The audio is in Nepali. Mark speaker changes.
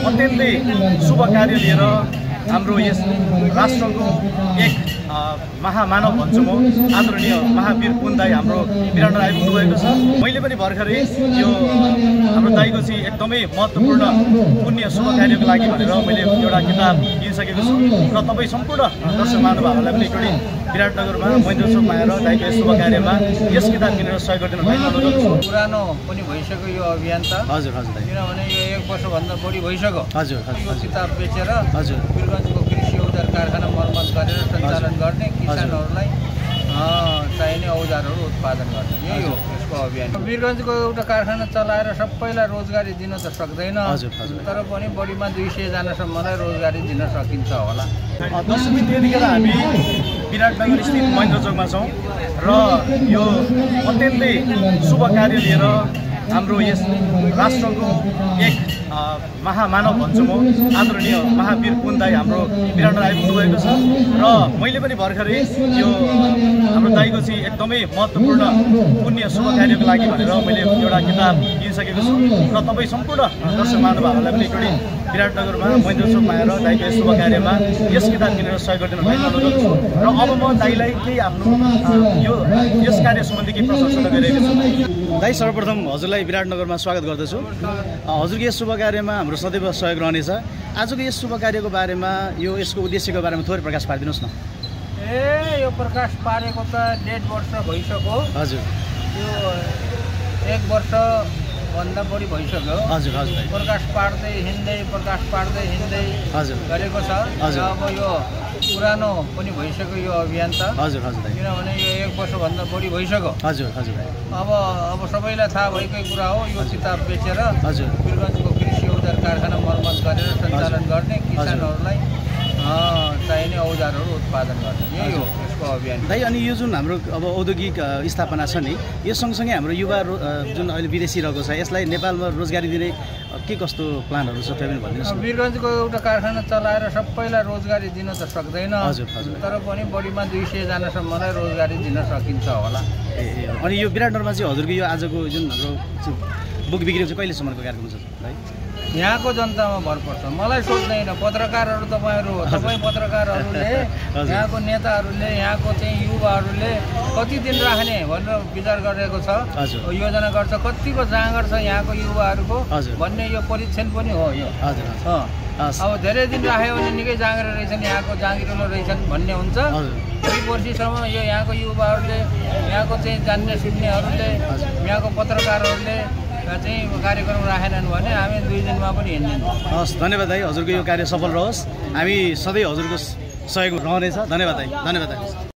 Speaker 1: अत्यन्तै शुभ कार्य लिएर हाम्रो यस राष्ट्रको एक महामानव भन्छु म आदरणीय महावीर पुन दाई हाम्रो बिराटनगर आइपुग्नु भएको छ। मैले पनि भर्खरै यो हाम्रो दाईको चाहिँ एकदमै महत्त्वपूर्ण पुण्य शुभ कार्यको लागि भनेर मैले एउटा किताब किनिसकेको छु र तपाईँ सम्पूर्ण दर्शक महानुभावहरूलाई पनि एकचोटि विराटनगरमा महेन्द्र चोकमा आएर दाईको यस शुभ कार्यमा यस किताब किनेर सहयोग गरिदिनु भएको अनुरोध गर्छु।
Speaker 2: पुरानो पनि भइसक्यो यो अभियान त।
Speaker 1: हजुर हजुर दाई,
Speaker 2: किनभने यो 1 वर्षभन्दा बढी भइसक्यो।
Speaker 1: हजुर
Speaker 2: यो किताब बेचेर
Speaker 1: हजुर
Speaker 2: वीरगञ्जको कृषि औजार कारखाना मर्मत गरेर सञ्चालन गर्ने, किसानहरूलाई चाहिने औजारहरू उत्पादन गर्ने, यही हो यसको अभियान। वीरगञ्जको एउटा कारखाना चलाएर सबैलाई रोजगारी दिन त सक्दैन, तर पनि बढीमा 200 जनासम्मलाई रोजगारी दिन सकिन्छ होला।
Speaker 1: दर्शक त्यतिखेर हामी विराटनगर स्थित महेन्द्र चोकमा छौँ र यो अत्यन्तै शुभ कार्य लिएर हाम्रो यस राष्ट्रको एक महामानव भन्छु म आदरणीय महावीर पुन दाई हाम्रो विराटनगर आइपुग्नु भएको छ र मैले पनि भर्खरै यो हाम्रो दाईको चाहिँ एकदमै महत्त्वपूर्ण पुण्य शुभ कार्यको लागि भनेर मैले एउटा किताब किनिसकेको छु र तपाईँ सम्पूर्ण दर्शक महानुभावहरूलाई पनि एकचोटि विराटनगरमा महेन्द्र चोकमा आएर दाईको यस शुभ कार्यमा यस किताब किनेर सहयोग गरिदिनु भएको अनुरोध गर्छु। र अब म दाईलाई केही आफ्नो यस कार्य सम्बन्धी केही प्रश्न सोध्न गइरहेको छु। दाई, सर्वप्रथम हजुरलाई विराटनगरमा स्वागत गर्दछु। हजुरको यस शुभ कार्यमा हाम्रो सदैव सहयोग रहनेछ। आजको यस शुभ कार्यको बारेमा यसको उद्देश्यको बारेमा थोरै प्रकाश पारिदिनुहोस् न।
Speaker 2: यो प्रकाश पारेको त 1.5 वर्ष भइसक्यो।
Speaker 1: हजुर,
Speaker 2: यो 1 वर्ष भन्दा बढी भइसक्यो।
Speaker 1: हजुर हजुर,
Speaker 2: प्रकाश पार्दै हिँड्दै
Speaker 1: हजुर
Speaker 2: गरेको छ। अब यो पुरानो पनि भइसक्यो यो अभियान त।
Speaker 1: हजुर हजुर,
Speaker 2: किनभने यो 1 वर्षभन्दा बढी भइसक्यो।
Speaker 1: हजुर हजुर,
Speaker 2: अब सबैलाई थाहा भएकै कुरा हो। यो किताब बेचेर
Speaker 1: हजुर
Speaker 2: वीरगञ्जको कृषि औजार कारखाना मर्मत गरेर सञ्चालन गर्ने, किसानहरूलाई चाहिने औजारहरू उत्पादन गर्ने, यही हो यसको अभियान।
Speaker 1: दाइ, अनि यो जुन हाम्रो अब औद्योगिक स्थापना छ नि, यो सँगसँगै हाम्रो युवा जुन अहिले विदेशी रहेको छ, यसलाई नेपालमा रोजगारी दिने के कस्तो प्लानहरू छ तपाईँ भनिदिनुहोस्।
Speaker 2: वीरगञ्जको एउटा कारखाना चलाएर सबैलाई रोजगारी दिन त सक्दैन,
Speaker 1: हजुर हजुर, तर
Speaker 2: पनि बढीमा 200 जनासम्मलाई रोजगारी दिन सकिन्छ होला।
Speaker 1: अनि यो विराटनगरमा चाहिँ हजुरको यो आजको जुन हाम्रो बुक बिक्री चाहिँ कहिलेसम्मको कार्यक्रम छ भाइ?
Speaker 2: यहाँको जनतामा भर पर्छ, मलाई सोध्दैन। पत्रकारहरू तपाईहरू हो, तपाईँ पत्रकारहरूले, यहाँको नेताहरूले, यहाँको चाहिँ युवाहरूले कति दिन राख्ने भनेर विचार गरेको छ, योजना गर्छ। कतिको जाँगर छ यहाँको युवाहरूको भन्ने यो परीक्षण पनि हो यो। अब धेरै दिन राख्यो भने निकै जाँगर रहेछन्, यहाँको जाँगिरो रहेछन् भन्ने हुन्छ। 2 वर्षसम्म यो यहाँको युवाहरूले, यहाँको चाहिँ जान्ने सुन्नेहरूले, यहाँको पत्रकारहरूले चाहिँ कार्यक्रम राखेनन् भने हामी 2 दिनमा पनि हिँड्दैनौँ।
Speaker 1: हस्, धन्यवाद दाइ, हजुरको यो कार्य सफल रहोस्। हामी सधैँ हजुरको सहयोग रहनेछ। धन्यवाद दाइ, धन्यवाद दाइ।